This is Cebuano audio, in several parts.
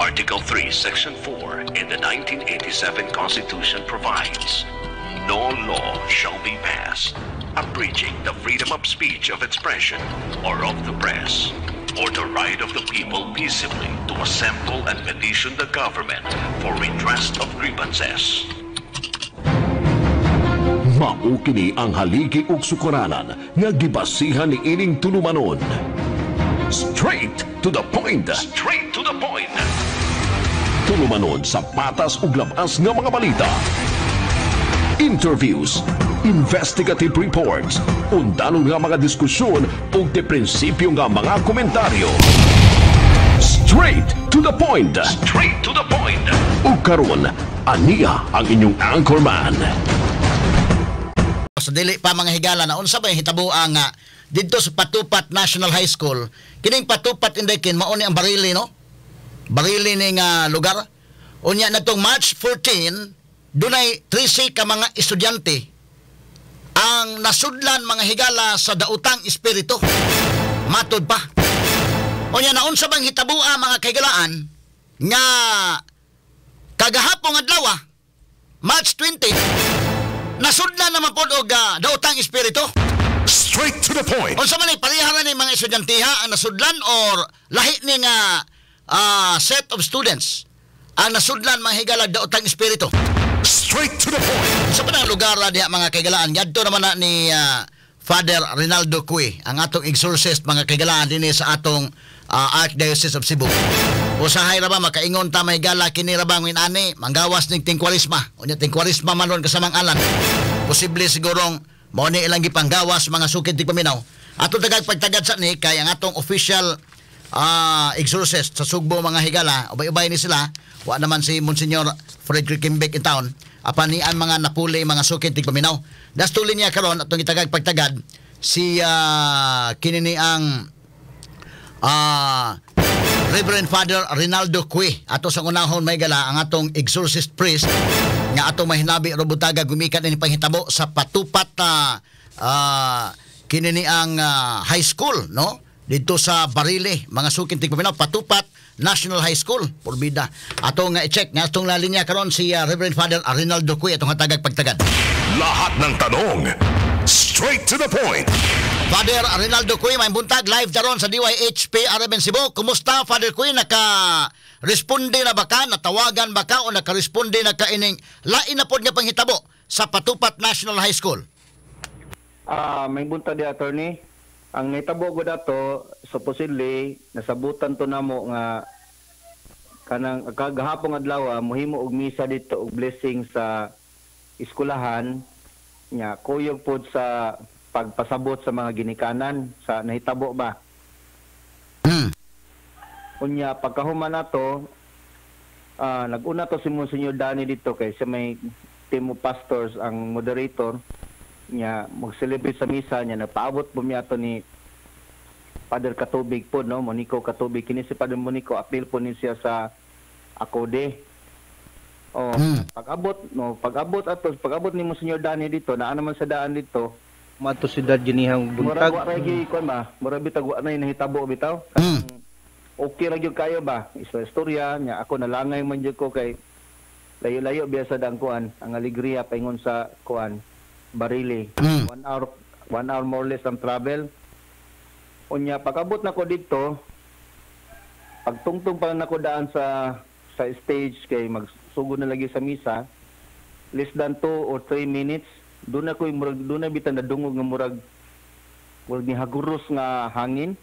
Article 3, Section 4 in the 1987 Constitution provides, "No law shall be passed abridging the freedom of speech, of expression, or of the press, or the right of the people peaceably to assemble and petition the government for redress of grievances." Mao kini ang haligi ug sukaranan nga gibasihan ni ining tulumanon. Straight to the point. Straight to the point. Tulumanon sa patas ug labas nga mga balita. Interviews, investigative reports, undanong nga mga diskusyon ug de prinsipyo nga mga komentaryo. Straight to the point. Straight to the point. Ug karon, aniya ang inyong anchorman. Sa dili pa, mga higala, na unsa ba yung hitabuan nga didto sa Patupat National High School? Kining Patupat, inday, kin mao ni ang Barili, no? Barili ni nga lugar. Unya natong March 14, dunay 13 ka mga estudyante ang nasudlan, mga higala, sa daotang espiritu. Matod pa. Unya naunsa bang hitabua, mga kahigalaan, nga kagahapon adlaw, March 20, nasudlan naman pod og daotang espiritu? Straight to the point. Unsa man ni, pareha ni mga estudyanteha ang nasudlan or lahi ni nga set of students ang nasudlan, mga higala, daotang espiritu? Straight to the point. Sa panang lugar diha, mga kaigalaan, ngadto naman na ni Father Rinaldo Cui, ang atong exorcist, mga kaigalaan, dinhi sa atong Archdiocese of Cebu. Usahay ra ba makaingon ta, may gala, kini ra ba ngin ani manggawas ning tingkwarisma? Unya tingkwarisma man ron kasamang alan. Posible sigurong mao ni ilang gipanggawas, mga sukid tigpaminaw. Ato tagag pagtagad sa ni kay ang atong official exorcist sa Sugbo, mga higala, ubay-ubay ni sila. Wa naman si Monsignor Frederick Kimbek in town. Apan ni ang mga napuli, mga sukid tigpaminaw. Dastuli niya karon atong itagag pagtagad si kini ni ang Reverend Father Rinaldo Cui. Ato sa unahon, may gala, ang atong exorcist priest nga atong mahinabi robutaga gumikan ini panghitabo sa Patupat kini ni ang high school, no, dito sa Barili, mga sukin tigpaminaw, Patupat National High School. Porbida ato nga i-check nga atong linya karon si Reverend Father Rinaldo Cui, atong hatagag pagtagad. Lahat ng tanong, straight to the point. Father Rinaldo Cui, may buntag, live daron sa DYHP RMN Cebu. Kumusta, Father Cui? Naka-responde na ba ka? Natawagan ba ka o naka-responde na ka ining lain na pod nga panghitabo sa Patupat National High School? May buntag di, attorney. Ang nahitabo gud ato, supposedly nasabutan to namo nga kanang kagahapon adlaw mohimo og misa dito og blessing sa eskwelahan nya kuyog pod sa pagpasabot sa mga ginikanan sa nahitabo ba. Unya pagkahuman nato, nag-una to si Monsignor Danny dito kay sa may team of pastors ang moderator niya mag-celebrate sa misa niya. Nagpaabot po miya ato ni Father Katubig po, no, Monico Katubig. Kini si Father Monico, apil po ni siya sa Akode. Oh, pag-abot, no, pag-abot ato, pag-abot ni Monsignor Danny dito, naa naman sa daan dito. Mato si Dad Jinihang Murag buntag. wa ra gyud kuan ba? Murag bitag wa na nahitabo bitaw. Okay ra gyud kayo ba? Isa istorya nya ako, nalangay man jud ko kay layo-layo biya sa dang kuan, ang Alegria paingon sa kuan, Barili. 1 hour, 1 hour more or less ang travel. Unya pag-abot nako dito, pagtungtong pa lang nako daan sa stage kay magsugod na lagi sa misa, less than 2 or 3 minutes, doon na ko murag doon na bitan nadungog nga murag murag ni haguros nga hangin.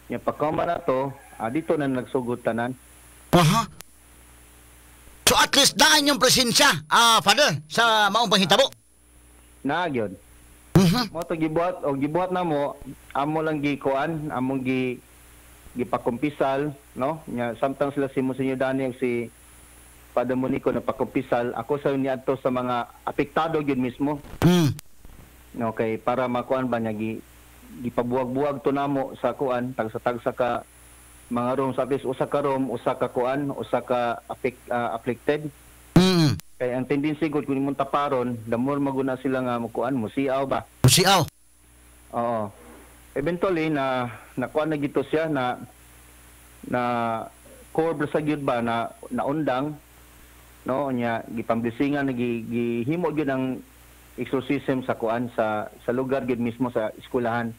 Nya pagkama na to, dito na nagsugod tanan. Aha. So at least daan yung presensya, Father, sa maong panghitabo. Naa gyud. Mo to gibuhat o gibuhat na mo, amo lang gi kuan, among gipakumpisal, no? Nya samtang sila si Monsignor Daniel, si Father Monico na pakumpisal, ako sa niadto sa mga apektado gyud mismo. No, kay para makuan ba niya gipabuwag-buwag to namo sa kuan, tagsa-tagsa ka mga rooms, at least usa ka room, usa ka kuan, usa ka afflicted. Kay ang tendency gud kung imong taparon, the more maguna sila nga mokuan, musiaw ba. Siaw. Oo. Eventually na nakuan na gito siya na na core sa gyud ba na naundang, no, nya gipamblisingan, gihimo gyud ang exorcism sa kuan, sa lugar gyud mismo sa eskwelahan.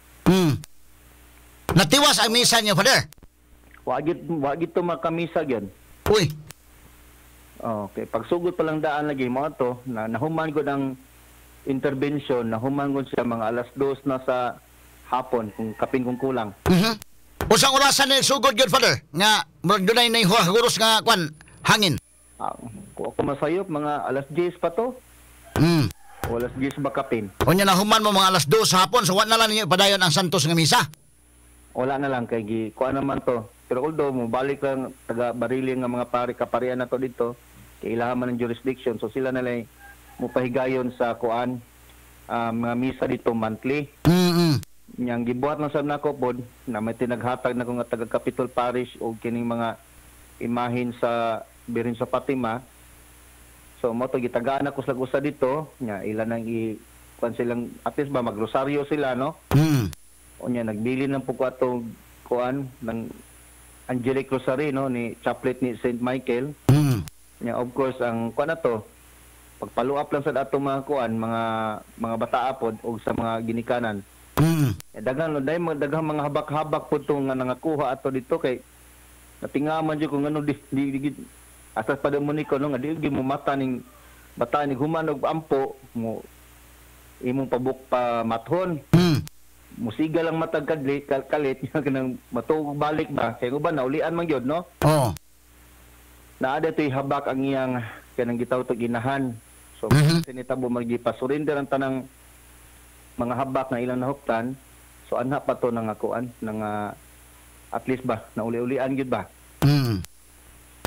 Natiwas ang misa niyo, Father? Wa gyud to makamisa gyud. Uy. Okay, pagsugod pa lang daan lagi mo ato na nahuman gud ang intervention, nahuman gud siya mga 2:00 na sa hapon kung kapin kung kulang. Usang orasan ni sugod gyud, Father, nga murag dunay nay huros nga kwan hangin? Ah, kung ako masayop, mga 10:00 pa to. O 10:00 ba kapin. Unya nahuman mo mga 2:00 sa hapon, so wa na lang ninyo padayon ang Santos nga misa. Wala na lang kay gi kuan naman to. Pero although mo balik lang taga Barili nga mga pare kaparian na to dito, kay ilaha man ang jurisdiction, so sila na lang mo pahigayon sa kuan, mga misa dito monthly. Nyang gibuhat lang sa nako pod na may tinaghatag na ko nga taga Capitol Parish og kining mga imahin sa Birhen sa Fatima. So mo to gitagaan ako sa usa dito nya ila nang i kuan silang at least ba magrosaryo sila, no. Unya nagbili lang po ko atong kuan ng Angelic Rosary, no, ni chaplet ni Saint Michael. Nya of course ang kuan na to pagpaluap lang sa atong mga kuan, mga bataa pod og sa mga ginikanan. Eh, daghan no dai mga daghang mga habak-habak pod to nga nangakuha ato dito kay natingaman jud kung ano di asa pa mo ni ko, no, nga di gyud mo mata ning bata ni human og ampo mo imong pabuk pa mathon. Musiga lang matag kadli kalit kanang matuog balik ba kay uban naulian man gyud, no. Naa dito'y habak ang iyang kanang gitawag tog inahan, so sinitabo maggipa-surrender ang tanang mga habak na ilang nahuptan, so anha pa to nangakuan nang at least ba nauli-ulian gyud ba.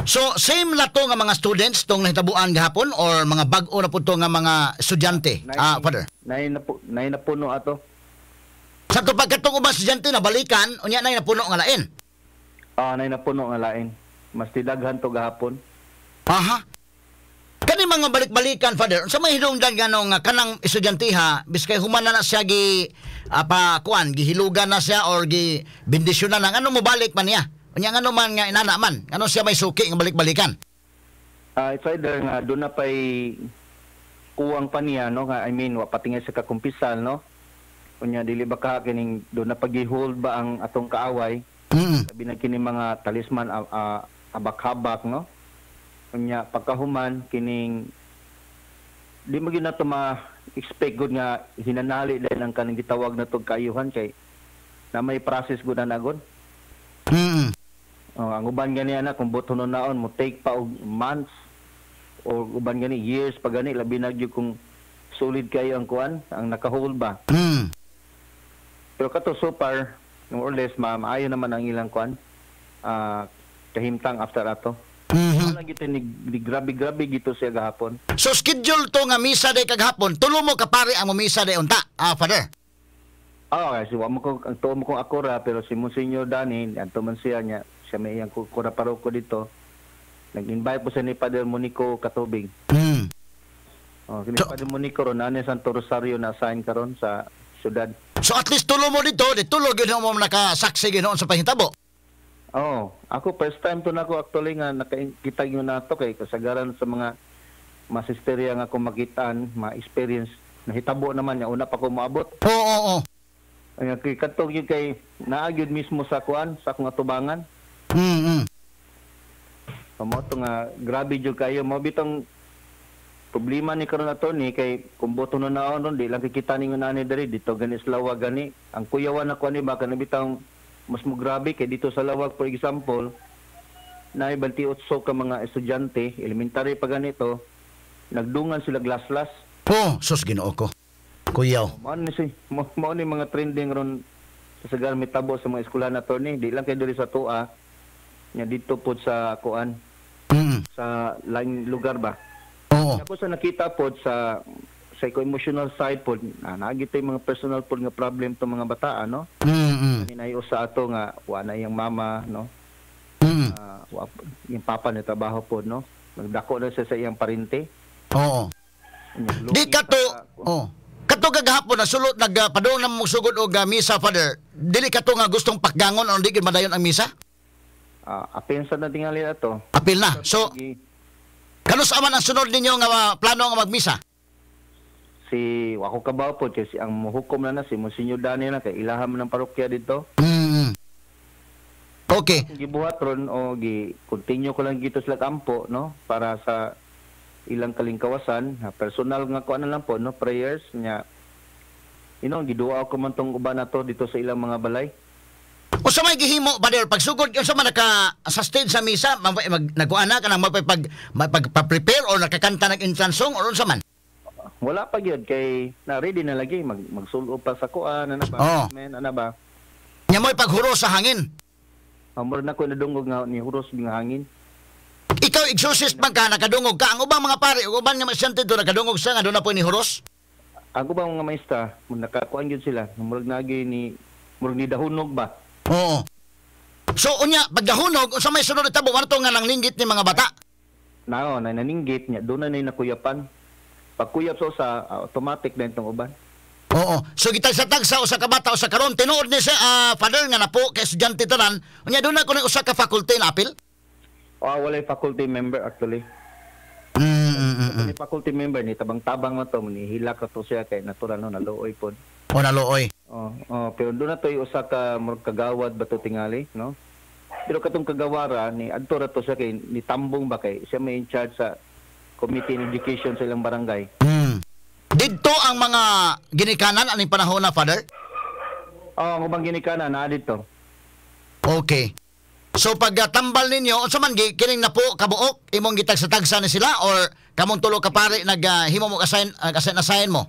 So same la to nga mga students tong nahitabuan gahapon or mga bag-o na pud to nga mga estudyante, Father? Nay na puno ato. Sa to pagkatong ubang estudyante na balikan, unya nay napuno nga lain. Ah, nay napuno nga lain. Mas tidaghan to gahapon. Aha. Kani mga balik-balikan, Father, unsa may hinungdan ngano nga kanang estudyante ha, biskay human na na siya gi pa kuan, gihilugan na siya or gi bendisyonan na, ngano mo balik man niya? Unya ngano man nga inana man? Ngano siya may suki nga balik-balikan? Ah, it's either nga doon na pay kuwang pa niya, no, nga I mean wa patingay sa kakumpisal, no. Unya dili ba ka kining doon na pag-hold ba ang atong kaaway? Sabi na kini mga talisman, habak-habak, no. Unya pagkahuman kining di mo gyud nato ma-expect gud nga hinanali dahil ang kaning gitawag na tog kaayuhan kay na may process gud na nagod. Oh, ang uban gani ana kung butonon naon mo take pa og months or uban gani years pa gani, labi na gyud kung solid kayo ang kuan ang nakahold ba. Pero kato so far more or less maayo naman ang ilang kuan, kahimtang after ato. Wala gito ni grabe grabe gito siya gahapon. So schedule to nga misa day kagahapon, tulo mo kapare ang misa day unta, Father? Ah, kasi wa mo ko ang tuo mo kong akora, pero si Monsignor Dani anto man siya niya siya may iyang kura paroko dito. Nag-invite po siya ni Father Monico Katubig. Oh, kini Father Monico ron ani Santo Rosario na assign karon sa syudad. So at least tulo mo dito, di tulo gyud mo nakasaksi gyud sa pahitabo. Oh, ako first time to nako actually nga nakakita gyud nato kay kasagaran sa mga masisterya nga akong makitaan, ma-experience nahitabo naman niya una pa ko moabot. Oo, oo, oo. Ay kay kadto gyud kay naa gyud mismo sa kuan sa akong atubangan. So, mo to nga grabe jud kayo mo bitong problema ni karon ato ni kay kung boto na naon ron di lang kikita ninyo nani diri dito gani sa Laoag gani ang kuyawan na kuan ni ba kana bitang mas mo grabe kay dito sa Laoag, for example, na 28 ka mga estudyante elementary pa ganito nagdungan sila glaslas. Oh, sus Ginoo ko. Kuyaw. Mao ni mga trending ron sa sagar mitabo sa mga eskwelahan na ni di lang kay diri sa tua nya dito pod sa kuan sa laing lugar ba. Ako sa nakita pod sa psycho-emotional side pod na naagit yung mga personal pod nga problem to mga bataan, no. Kanina sa ato nga wa na iyang mama, no. Wa, yung papa ni trabaho pod, no, nagdako na siya sa iyang parente. Di kato, oh. Kato kagahapon na sulot nagpadung na mo sugod og misa, Father. Dili kato nga gustong pakgangon o di gid madayon ang misa? Apil sa na tingali na to. Apil na. So, kanus man ang sunod ninyo nga plano nga magmisa? Si wako kabaw po kasi ang muhukom na na si Monsignor Daniel na kay ilaham ng parokya dito. Okay. Gibuhat ron o gi continue ko lang dito sila kampo, no, para sa ilang kalingkawasan, ha, personal nga ko ano lang po, no, prayers nya. Giduwa ko man tong uban na to dito sa ilang mga balay. Unsa may gihimo, Brother, pagsugod unsa man naka sa stage sa misa, nagkuan na kanang magpag-prepare or nakakanta nag entrance song or unsa man? Wala pa gyud kay na ready na lagi magsulo pa sa kuan ana ba? Oh. Men ana ba? Nya mo'y paghuro sa hangin. Amor na ko nadungog nga ni huros nga hangin. Ikaw exorcist man ka, nakadungog ka. Ang ubang mga pare, ug uban nga mga estudyante do nakadungog sa nga doon na po ni huros. Ang ubang mga maestra, nakakuan gyud sila, murag nagi ni murag ni dahunog ba? Oo. So unya pagdahunog unsa may sunod tabo man to nga nang linggit ni mga bata? Nao na naninggit nya doon na nay nakuyapan. Pagkuyap sa usa, automatic na itong uban. Oo. So gitag sa tagsa usa ka bata usa karon tinuod ni sa father nga napo kay estudyante tanan. Unya doon na kuno usa ka faculty na apil. Oh, walay faculty member actually. May faculty member ni tabang-tabang na to, ni hilak na to siya kay natural no naluoy pod. O naluoy. Oh, pero doon na to usa ka murag kagawad ba to tingali, no? Pero katong kagawara ni adto ra to siya kay ni tambong ba kay siya may in charge sa Committee on Education sa ilang barangay. Didto ang mga ginikanan aning panahon na, Father? Oo, ang ubang ginikanan naa didto. Okay. So pagtambal ninyo, unsa man kining napo kabuok imong gitagsa-tagsa ni sila or kamong tulo ka pare naghimo mo assign assign mo?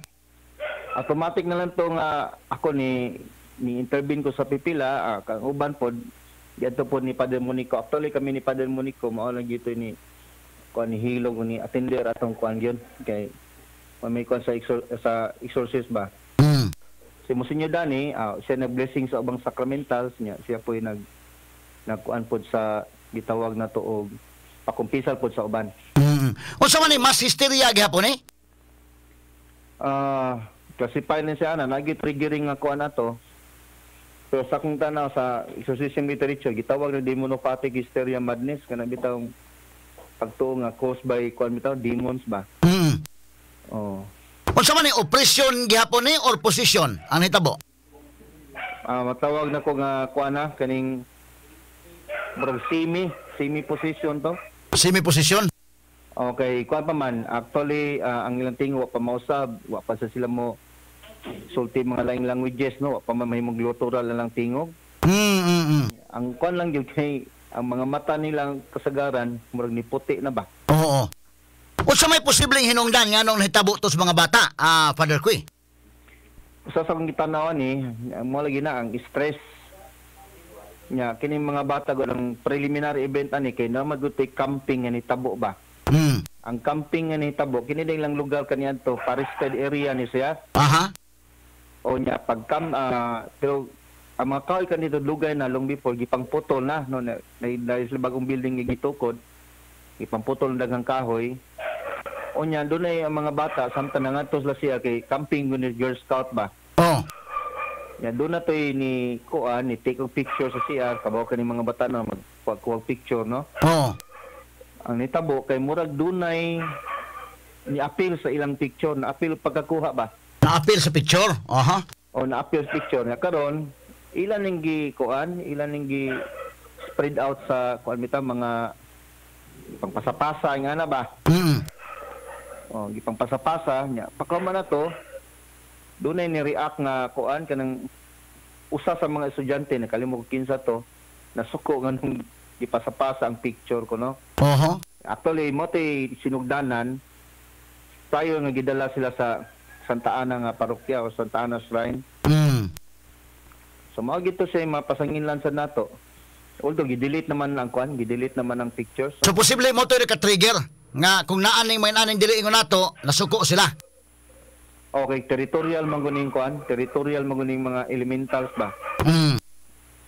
Automatic na lang to nga ako ni intervene ko sa pipila, kang uban pod didto pod ni Padre Monico. Actually kami ni Padre Monico mao lang gito ni kuan ni hilog ni attender atong kuan gyud kay may kuan sa exorcist ba. Si Monsignor Dani, siya nag-blessing sa ubang sacramentals niya, siya po'y nagkuan pod sa gitawag na to og pakumpisal pod sa uban. Unsa man ni mass hysteria gihapon eh? Classify na siya ana, nagi triggering nga kuan ato. Pero sa akong tanaw sa exorcism literature gitawag na demonopathic hysteria madness kana bitaw pagtuo nga caused by kuan bitaw demons ba. Oh. Unsa man ni oppression gihapon ni or possession ang hitabo? Matawag na ko nga kuan na kaning murag semi position to. Semi position? Okay, kuan pa man actually ang ilang tingog wa pa mausab, wa pa sa sila mo sulti mga laing languages no, wa pa man mahimong guttural na lang tingog. Ang kuan lang gyud kay ang mga mata nilang kasagaran murag ni puti na ba. Oo. Unsa may posibleng hinungdan nganong nahitabo to sa mga bata, Father Cui? Usa sa akong gitanawan ni, mo lagi na ang stress nya kining mga bata gud ang preliminary event ani kay na magud camping nga nitabo ba. Ang camping nga nitabo kini ding lang lugar kaniadto forested area ni siya. Aha. O nya pagkam pero ang mga kahoy kanito dugay na long before gipangputol na no na sa bagong building nga gitukod gipangputol na daghang kahoy. O nya dunay ang mga bata samtang nangadto sila siya kay camping ni Girl Scout ba. Oh. Ya doon na to'y ni kuan ni take og picture sa CR kabaw kani mga bata na magkuha picture no. Oo. Ang nitabo kay murag dunay ni appeal sa ilang picture, na appeal pagkakuha ba? Na appeal sa picture. Aha. O na appeal sa picture nga karon ilan ning gi kuan, ilan ning gi spread out sa kuan bitaw mga pangpasapasa nga na ba? Oh, gipangpasapasa nya. Pagkaman na to dunay ni react nga kuan kanang usa sa mga estudyante nakalimot kinsa to nasuko nga nung gipasapasa ang picture ko no. Oho. Actually mo tay sinugdanan tayo nga gidala sila sa Santa Ana nga parokya o Santa Ana Shrine. So mao gito siya mapasanginlan sa nato. Although gi-delete naman ang kuan, gi-delete naman ang pictures. So posible mo to ka-trigger nga kung naan ning may aning dili ingon nato nasuko sila. Okay, territorial man guning kuan, territorial man guning mga elementals ba.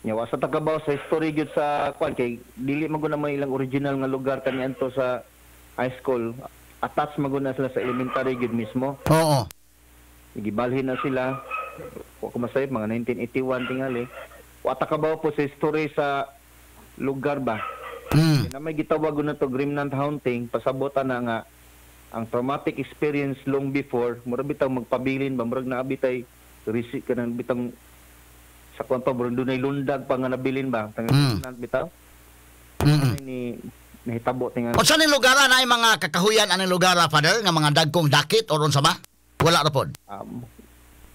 Nya wa sa tagabaw sa history gyud sa kuan kay dili man gud na may ilang original nga lugar kaniadto sa high school. Attached man gud na sila sa elementary gyud mismo. Oo. Gibalhin na sila. Wa ko masayop mga 1981 tingali. Wa ta kabaw po sa history sa lugar ba. Na may gitawag na to remnant haunting, pasabotan na nga ang traumatic experience long before, murag bitaw magpabilin ba, murag naabi tay risi kanang bitang sa kwan pa, murag dunay lundag pa nga nabilin ba, tang remnant bitaw. Ni nahitabo tinga. Unsa ning lugar na ay mga kakahuyan aning lugar, Father, nga mga dagkong dakit or unsa ba? Wala ra pod.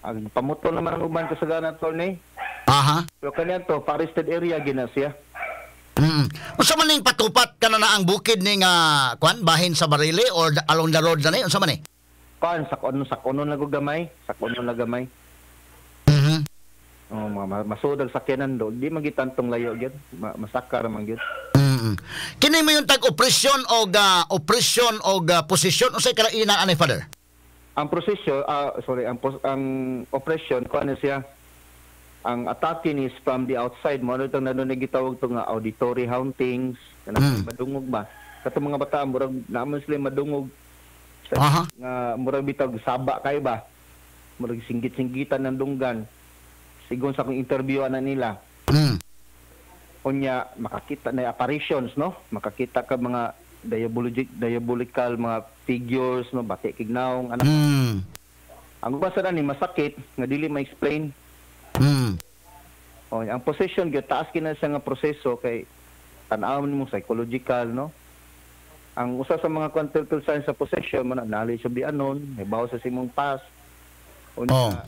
Ang pamutol naman ang uban kasagaran, attorney. Aha. Pero kaniya to forested area gina siya. Unsa man ning patupat kana na ang bukid ning kuan bahin sa Barili or along the road dani, unsa man ni? Kuan sa kuno na gamay, sa kuno na gamay. Oh, masudag sakyanan do, di magitantong layo gyud, masakar man gyud. Kini mo yung tag opresyon og posisyon, unsay kalainan ani, Father? Ang prosesyo, sorry, ang oppression kuan siya. Ang atake is from the outside mo, ano itong nanunay gitawag to nga auditory hauntings, kanang madungog ba? Katong mga bata murag naman sila madungog sa, nga murag bitaw saba kay ba? Murag singgit-singgitan ng dunggan. Sigon sa akong interview ana nila. Unya makakita na apparitions, no? Makakita ka mga diabolical mga figures, no, bati kignaong anak. Ang basa na ni masakit nga dili ma-explain. O, ang possession gyud taas kina siya nga proseso kay tan-awon nimo psychological, no? Ang usa sa mga telltale signs sa possession mo na knowledge of the unknown, may bawo sa simong past. Unya,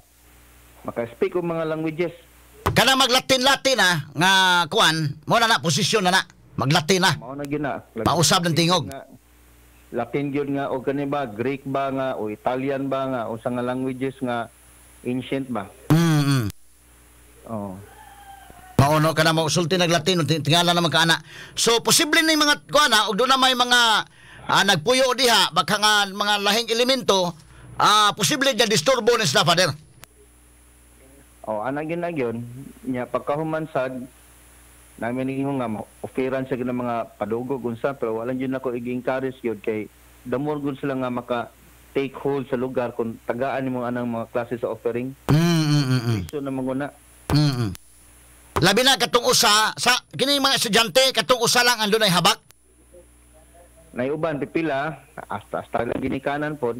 maka-speak og mga languages. Kana maglatin-latin na nga kuan, mo na na posisyon na na. Maglatin na. Mao na gyud na. Pausab ng tingog. Latin gyud nga o kani ba Greek ba nga o Italian ba nga o sa nga languages nga ancient ba. Oh. Mauno ka na mo sulti nag Latino, tingala naman ka ana. So posible ning mga kuan og doon na may mga nagpuyo diha baka nga mga lahing elemento, posible nga disturbo ni sila, Father. Oh, ana gyud na gyud nya pagkahuman sad namin ningon nga offeran sa gyud mga padugog unsa, pero wala gyud nako i-encourage gyud kay the more good sila nga maka take hold sa lugar kung tagaan nimo anang mga klase sa offering. So na manguna. Labi na katong usa sa kini mga estudyante, katong usa lang ang dunay habak. Naiuban pipila hasta lang ginikanan pod.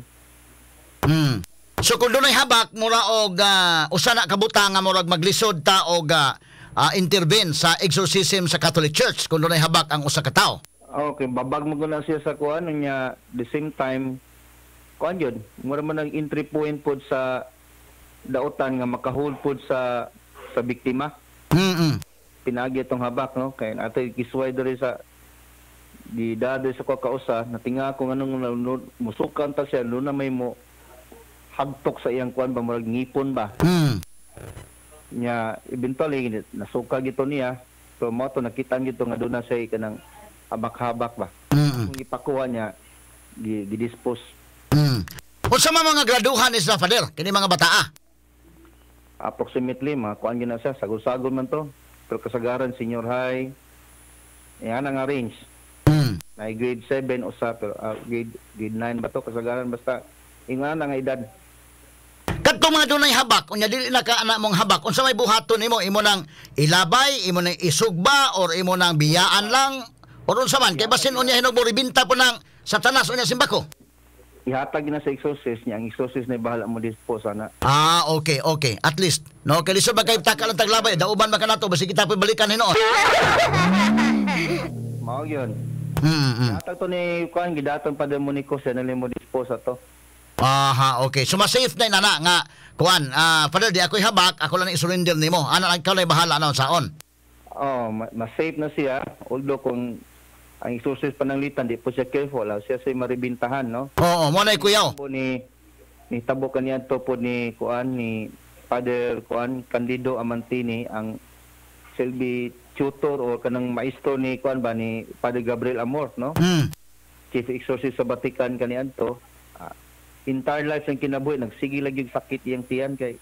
So kung dunay habak mura og usa na kabutang nga murag maglisod ta og intervene sa exorcism sa Catholic Church kung dunay habak ang usa ka tawo. Okay, babag mo na siya sa kuan niya the same time kuan yun, mura man ang entry point pod sa daotan nga makahold pod sa biktima. Pinagi itong habak, no? Kaya atoy kisway diri sa di dade sa kausa natinga ko nganong musukan ta siya luna may mo hagtok sa iyang kuan ba murag ngipon ba. Nya eventually nasuka gito niya, so mo to nakitaan gito nga doon na siya kanang habak-habak ba. Kung ipakuha niya gi-dispose. Unsa man mga graduhan is na, Father, kini mga bataa? Approximately mga kuan gyud na siya, sagol-sagol man to. Pero kasagaran senior high. Yan ang range. Na grade 7 usa pero grade 9 ba to kasagaran basta ingon na nga edad. Kadtong mga dunay habak, unya dili na ka ana mong habak, unsa may buhaton nimo? Imo nang ilabay, imo nang isugba or imo nang biyaan lang or unsa man kay basin unya hinog mo ribinta po nang Satanas unya simbako. Ihatag na sa exorcist niya, ang exorcist na bahala mo dispose ana. Ah, okay, okay. At least, no, kay lisod ba kay taka lang taglabay, dauban ba ka nato basi kita pa balikan hinuon. Mao gyud. Ihatag to ni kuan gidaton pa demoniko siya nali mo dispose ato. Aha, okay. So ma-safe na inana nga kuan, Father, di ako'y habak, ako lang i-surrender nimo. Ana lang ikaw lang bahala na saon. Oh, ma-safe na siya although kung ang exorcist pananglitan di po siya careful, siya say maribintahan, no? Oo, mo na kuyaw. Ni tabo kaniya to po ni kuan ni Father kuan Candido Amantini ang silbi tutor o kanang maestro ni kuan ba ni Father Gabriel Amor, no? Chief exorcist sa Vatican kaniadto. Entire life ang kinabuhi nagsige lagi yung sakit iyang tiyan kay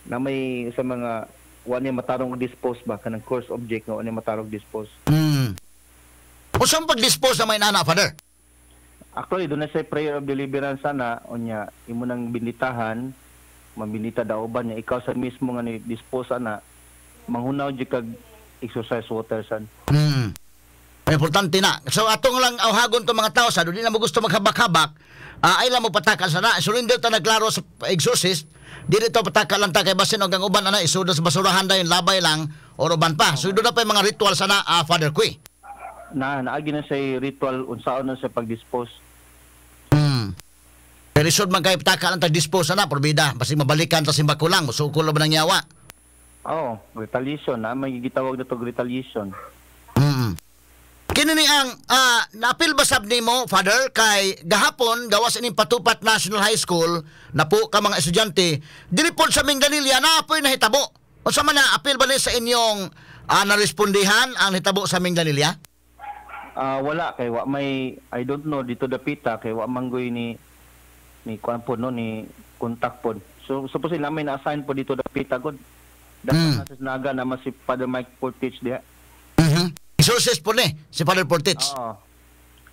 na may sa mga wa niya matarong dispose ba kanang course object nga wa niya matarong dispose. Usang pag-dispose na may nana, Father? Actually, doon na sa prayer of deliverance sana, unya, imo nang binitahan, mabinita daoban niya, ikaw sa mismo nga ni-dispose ana, manghunaw di kag exercise water san. Importante na. So atong lang awhagon to mga tao sa di na mo gusto maghabak-habak, ay lang mo pataka sa na. Surrender ta nagklaro sa exorcist, dili to pataka lang ta kay basin og ang uban ana isudod sa basurahan dayon labay lang or uban pa. So doon na pa yung mga ritual sana, Father Cui. Na naagi na say ritual unsaon na sa pagdispose. Pero lisod man kay pataka lang ta dispose na porbida, basig mabalikan ta simbako lang, musukol ba nang yawa. Oh, retaliation na may gitawag na to retaliation. Kini ni ang naapil ba sab nimo, Father, kay gahapon gawas ining Patupat National High School na po ka mga estudyante dili pod sa Minglanilla na apoy nahitabo. Unsa man na apil ba ni sa inyong narespondihan ang nahitabo sa Minglanilla? Wala kay wa may, I don't know dito dapita kay wa manggoy ni kuan po no ni contact pod. So suppose sila may na-assign po dito dapita god. Dapat na naga na mas si Father Mike Portich diha. Exorcist po ni si Father Portich. Oo.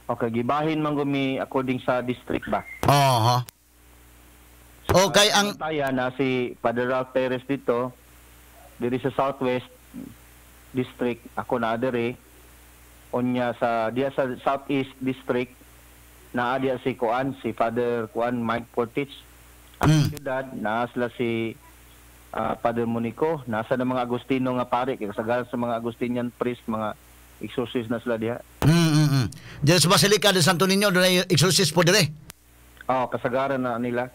Okay, gibahin man gumi according sa district ba. Oo. So, okay, ang taya na si Father Ralph Perez dito diri sa Southwest District, ako na diri. Unya sa diya sa Southeast District naa diya si Kuan, si Father Kuan Mike Portich. Ang siyudad naa sila si Father Monico, nasa na mga Agustino nga pare kay kasagaran sa mga Agustinian priest, mga exorcist na sila diha. Diyan sa Basilica de Santo Niño doon ay exorcist po dire. Oo, kasagaran na nila.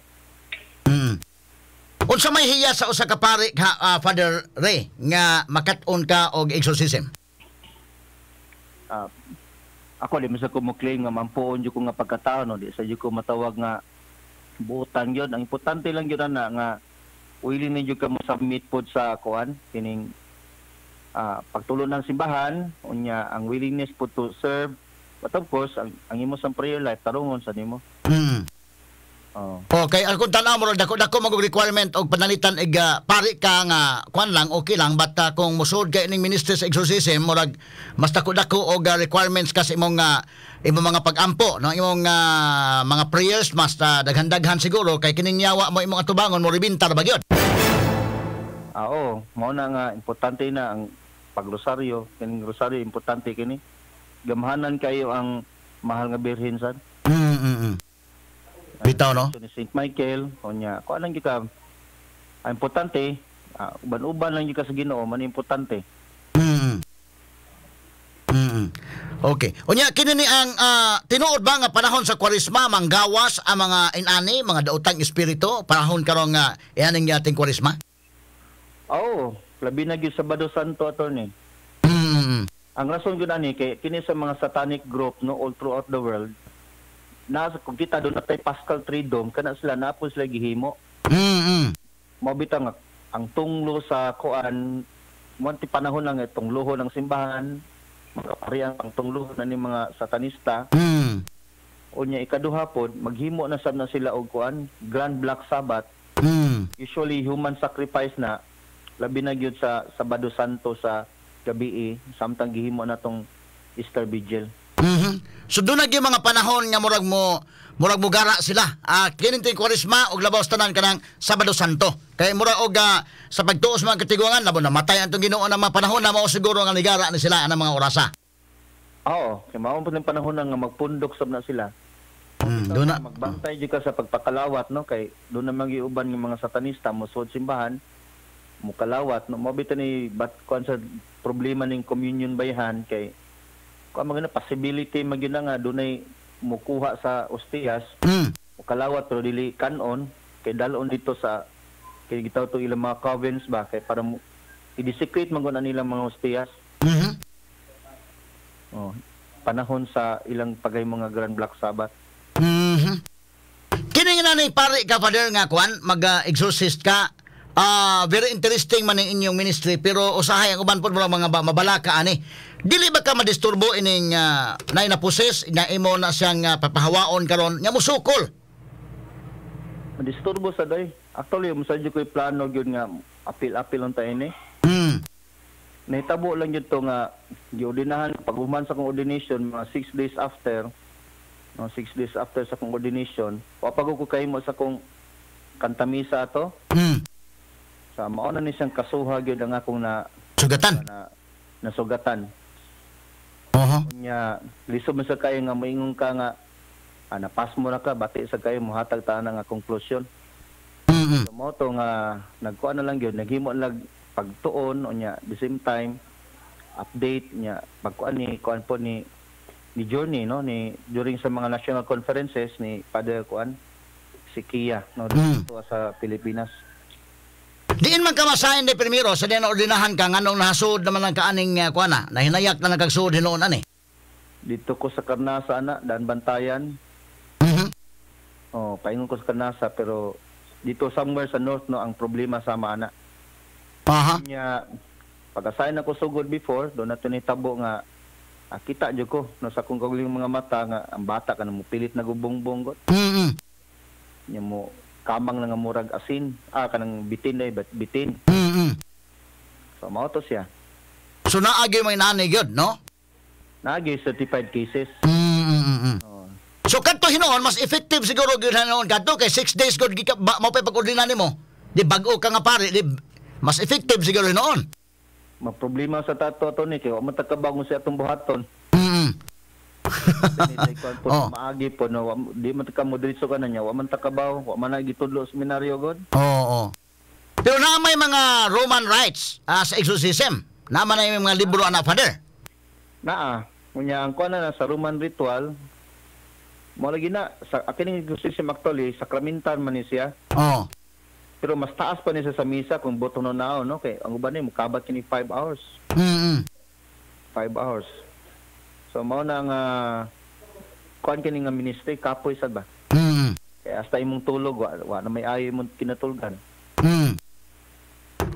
Unsa may hiya sa usa ka pare ka, Father Ray, nga makat-on ka og exorcism? Ako di man sa ko mo-claim nga mampuon jud ko nga pagkatao no, di sa jud ko matawag nga buotan gyud. Ang importante lang gyud ana nga willing na jud ka mo submit pod sa kuan kining pagtulon ng simbahan, unya ang willingness po to serve, but of course ang imo sa prayer life tarungon sa nimo. Oh. Okay, ang kung tan-aw mo dako mag requirement og panalitan ig pari ka nga kuan lang okay lang, but kung mosud kay ining ministry sa exorcism murag mas dako-dako og requirements kasi imong imong mga pag-ampo no, imong mga prayers mas daghan-daghan siguro kay kining yawa mo imong atubangon mo ribintar ba gyud. Oo, mao na nga importante na ang pagrosaryo, kining rosaryo importante kini. Gamhanan kayo ang mahal nga birhen sad. Bitaw no. So, ni Saint Michael, unya, kuan lang gyud ka. Ang importante, uban-uban lang gyud ka sa Ginoo, man importante. Okay. Unya kini ni ang tinuod ba nga panahon sa Kwaresma manggawas ang mga inani, mga daotang espiritu panahon karon nga ianing ating Kwaresma? Oo, labi na gyud Sabado Santo, attorney. Ang rason gyud ani kay kini sa mga satanic group no all throughout the world. Nasa kung kita doon natay Paschal Triduum kana sila napon sila gihimo. Mao bitaw nga ang tunglo sa kuan mo ti panahon lang itong luho ng simbahan, mga pariang ang tunglo na ni mga satanista. Unya ikaduha pod maghimo na sab na sila og kuan Grand Black Sabbath. Usually human sacrifice na labi na gyud sa Sabado Santo sa gabi samtang gihimo na tong Easter Vigil. So doon na gyud mga panahon nga murag mo gara sila. Kining ting Kwaresma og labaw tanan kanang Sabado Santo. Kay murag og sa pagtuos mga katiguangan labo namatay ang Ginoo na mga panahon na mao siguro nga nigara ni sila anang mga orasa. Oo, kay mao pud panahon na nga magpundok sab na sila. Doon na magbantay jud ka sa pagpakalawat no kay doon na magiuban ng mga satanista mosuod simbahan mukalawat no, mao bitaw ni bat kuan sa problema ning communion bayhan kay kuan man na possibility man gyud na nga dunay mukuha sa ostiyas mukalawat pero dili kanon kay dalon dito sa kay gitaw to ilang mga covens ba kay para i-desecrate man gud na nilang mga ostiyas. Oh, panahon sa ilang pagay mga Grand Black Sabbath. Kini nga ni pare ka Father nga kuan mag-exorcist ka. Very interesting man ang inyong ministry pero usahay ang uban pod mga mabalaka ani. Dili ba ka madisturbo ining nay na poses na imo na siyang papahawaon karon nga musukol? Madisturbo sa day. Actually mo sad koy plano gyud nga apil-apil unta ini. Nahitabo lang gyud to nga giordinahan pag-human sa akong ordination mga 6 days after. No, 6 days after sa akong ordination, wa pa ko kahimo sa akong kantamisa ato. Sa mao na ni siyang kasuha gyud ang akong na sugatan. Nasugatan. Oho. Nya lisod man sa kayo nga moingon ka nga napas mo na ka, bati sa kayo mohatag ta na nga konklusyon. So mao to nga nagkuan na lang gyud, naghimo lang pagtuon unya the same time update nya pagkuan ni kuan po ni ni journey, no, ni during sa mga national conferences ni Father kuan si Kia, no, dito sa Pilipinas. Diin man ka masahin ni primero sa diyan ordinahan ka, nganong nahasud naman ang kaaning kuan na nahinayak na nagkagsuod hinuon ani? Dito ko sa Karnasa ana, daan Bantayan. Oh, paingon ko sa Karnasa, pero dito somewhere sa north, no, ang problema sa ana. Nya pag-assign ako sugod before do na nitabo nga kita jud ko, no, sa akong kaugalingong mga mata nga ang bata kanang mopilit na gubongbong god. Nya mo kamang na nga murag asin, kanang bitin day, but bitin. So mao to siya. So naagi may nani gyud, no? Naagi certified cases. Oh. So kadto hinuon mas effective siguro gyud hinuon kadto kay 6 days gud gika ba, mao pay pag-ordina nimo. Di bag-o ka nga pare, di mas effective siguro hinuon. Maproblema sa tato to ni kay wa man ta kabaw kung sa atong buhaton. Po, maagi po, no, di man ta ka mo diretso ka na niya, wa man ta kabaw, wa man na gitudlo sa seminaryo god. Oo. Pero naa may mga Roman rites sa exorcism. Naa man na yung mga libro ana, Father. Naa, unya ang kuan na sa Roman ritual. Mo lagi na sa kining exorcism, actually sakramental man ni siya. Pero mas taas pa ni siya sa misa kung boto no nao, no, kay ang uban ni mukabat kini 5 hours. 5 hours. So mao na nga kuan kini nga ministry kapoy sad ba. Kaya hasta imong tulog wa na may ayo imong kinatulgan.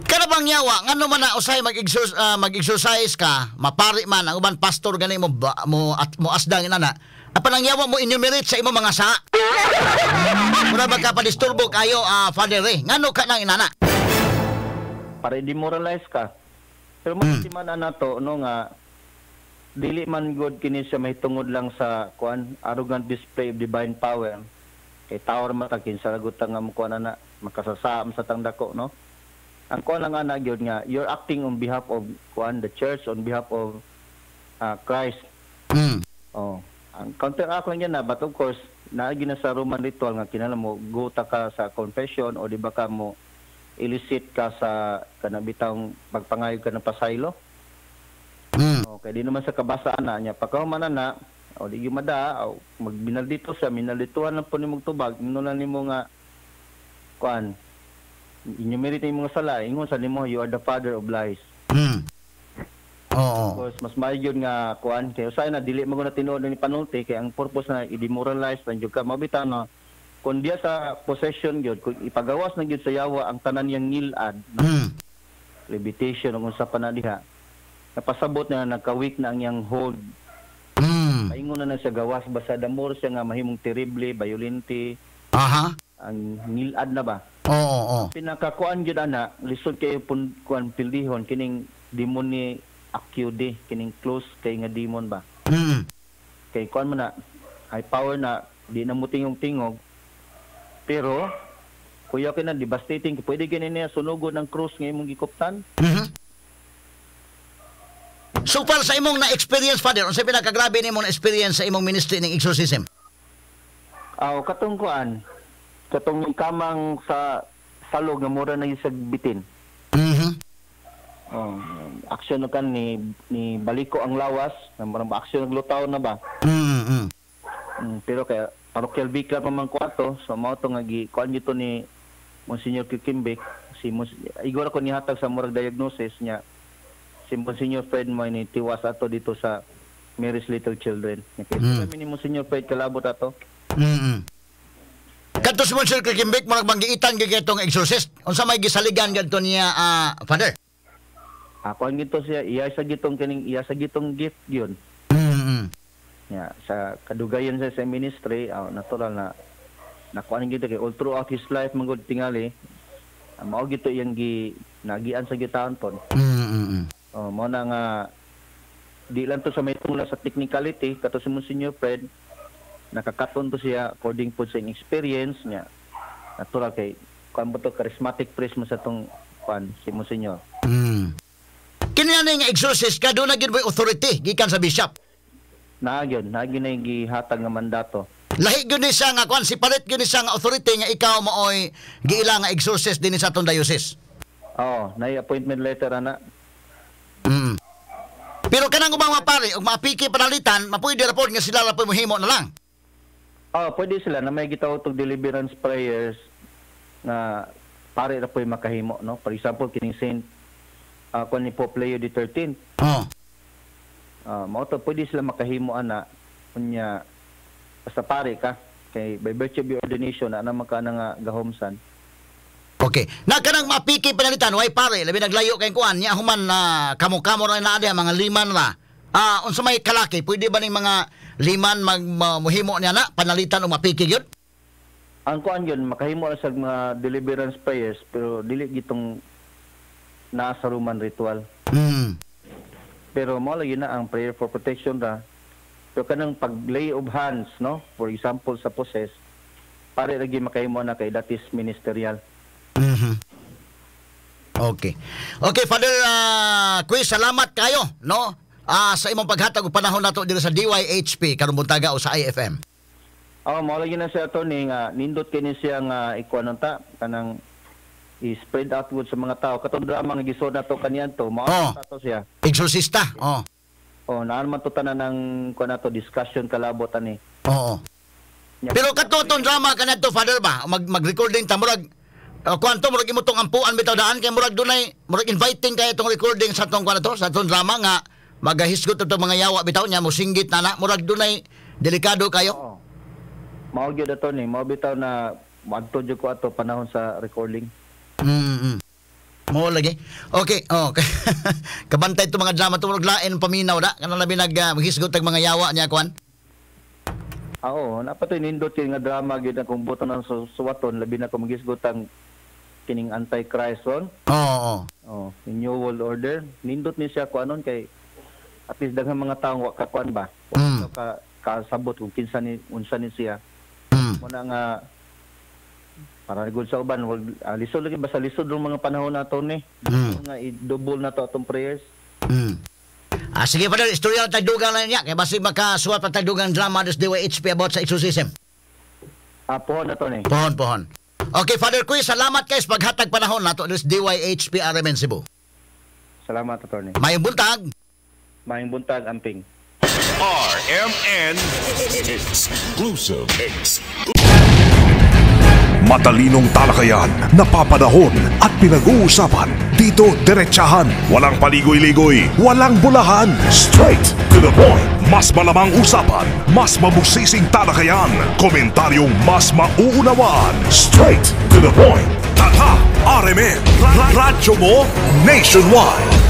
Kada bang yawa ngano man na usay mag-exercise ka, mapari man ang uban pastor gani mo ba, mo at mo asdang inana. Apan ang yawa mo enumerate sa imong mga sa. Mura ba ka padisturbo kayo, Father Ray? Ngano ka nang inana? Para demoralize ka. Pero man na nato, no, nga dili man god kini siya mahitungod lang sa kuan arrogant display of divine power. Kay tower man ta kinsa ragot nga mo kuan ana makasasaam sa tang dako, no. Ang kuan lang ana gyud nga you're acting on behalf of kuan the church, on behalf of Christ. Oh, ang counteract lang yan na, but of course naagi na sa Roman ritual nga kinahanglan mo go ta ka sa confession o di ba ka mo elicit ka sa kanang bitawng pagpangayo ka ng pasaylo. Okay, di naman sa kabasaan na niya. Pagkahuman na na, o di yumada, o magbinaldito siya, minaldituhan lang po ni mong tubag, ingnon lang nimo nga kuan. Enumerate yung mga sala, ingon sa nimo, "You are the father of lies." Oo. Of course, mas maayo yun nga kuan kay usay na dili mo na tinuod ni panulti kay ang purpose na i-demoralize lang jud ka mabita, no, kung diya sa possession gyud, kung ipagawas na gyud sa yawa ang tanan niyang ngilad, no? Levitation ug unsa pa na diha, napasabot na nagka-weak na ang iyang hold. Paingon na na siya gawas basta the more siya nga mahimong terrible, violente. Ang ngilad na ba? Oo, oo. Pinakakuan gyud ana, lisod kayo pun kuan pildihon kining demon ni Acude, kining close kay nga demon ba. Kay kuan mo na high power na, di na mo tingog-tingog. Pero kuya kay na devastating, pwede gani niya sunugon ang krus nga imong gikuptan. So far sa imong na-experience, Father, unsa pinakagrabe nimo na experience sa imong ministry ning exorcism? Aw, katong kuan, katong kamang sa salog nga mura na yung sa bitin. Oh, aksyon na kan ni ni baliko ang lawas, na murang aksyon naglutaw na ba? Pero kaya parochial vicar pa man ko ato, so mao to nga gi kuan gito ni Monsignor Kikimbik, si igor ako nihatag sa murag diagnosis niya. Si Monsignor Fred mo ni tiwas ato dito sa Mary's Little Children. Kaya kami ni Monsignor Fred kalabot ato. Kadto si Monsignor Kikimbik murag banggiitan gyud itong exorcist. Unsa may gisaligan gadto niya, Father? Ako ang gito siya, iya sa gitong kining iya sa gitong gift yun. Ya, sa kadugayan sa ministry, natural na nakuan gito kay all throughout his life manggod tingali. Mao gito iyang gi nagian sa gitaon pon. Oh, mao na nga di lang to sa may tungla sa technicality kato si Monsignor Fred nakakaton to siya according po sa iyang experience niya. Natural kay kuan ba to, charismatic priest mo sa tong kuan si Monsignor. Kinsa Kini ani nga exorcist ka, doon na gyud mo'y authority gikan sa bishop? Naa gyud, naa gyud na gihatag nga mandato. Lahi gyud ni siya nga kuan, separate gyud ni siya nga authority nga ikaw maoy giila nga exorcist dinhi sa atong diocese. Oo, naay appointment letter ana. Pero kanang ubang mga pare ug maapiki panalitan, mapwede ra pod nga sila ra pod mohimo na lang? Oh, pwede sila na may gitawag tog deliverance prayers nga pare ra po'y makahimo, no? For example, kining Saint kuan ni Pope Leo XIII. Mao to, pwede sila makahimo ana, unya basta pare ka kay by virtue of your ordination na naman ka na nga gahomsan. Okay. Na kanang maapiki panalitan, way pare, labi naglayo kay kuan nya human na kamo-kamo ra na diha, mga liman ra. Unsa may kalaki, pwede ba ning mga liman mag mohimo niya na panalitan o mapiki gyud? Ang kuan yun, makahimo ra sa mga deliverance prayers pero dili gitong naa sa Roman ritual. Pero mo lagi na ang prayer for protection ra. Pero kanang pag lay of hands, no? For example, sa possess, pare lagi makahimo na kay that is ministerial. Okay. Okay, Father Quiz, salamat kayo, no? Sa imong paghatag og panahon nato diri sa DYHP karong buntaga o sa IFM. Oh, mao lagi na siya, Tony, nga nindot kini siya nga ikuan ta kanang i-spread outward sa mga tao. Katong drama nga gisuod nato kaniadto, mao to siya. Exorcista. Oh. Oh, naan man to tanan ng kuan nato, discussion kalabot ani. Pero kato tong drama kanadto, Father, ba? Mag mag-recording ta, murag kuan to, murag imo tong ampuan bitaw daan kay murag dunay murag inviting kay itong recording sa tong kuan to, sa tong drama nga magahisgot itong mga yawa bitaw niya mosinggit na na, murag dunay delikado kayo. Oo. Mao gyud ato ni, mao bitaw na moadto jud ko ato panahon sa recording. Mo lagi. Okay. Kabantay itong mga drama to, murag lain paminaw da kanang labi nag maghisgot tag mga yawa niya kuan. Ah, oo, napatoy nindot kay nga drama gyud ang kung buton ang suwaton, labi na kung magisgot ang kining Antichrist ron. Oo. Oh, yung New World Order. Nindot ni siya kuanon kay at least daghang mga tawo wa ka kuan ba. Wa ka kasabot kung kinsa ni unsa ni siya. Muna nga para gud sa uban, wag lisod lagi, basta lisod rong mga panahon nato ni. Nga i-double na to atong prayers. Ah, sige, Father, istorya lang tagdugang lang niya. Kaya basig makasuwat pa tagdugang drama des DYHP about sa exorcism. Ah, pohon na to ni. Pohon, pohon. Okay, Father Kuy, salamat kay sa paghatag panahon nato des DYHP RMN Cebu. Salamat, attorney. Mayong buntag. Maayong buntag, amping. RMN Exclusive. Matalinong talakayan, napapanahon at pinag-uusapan. Dito, diretsahan. Walang paligoy-ligoy, walang bolahan. Straight to the point. Mas malamang usapan, mas mabusising talakayan. Komentaryong mas mauunawaan. Straight to the point. Tatak RMN. Radyo mo nationwide.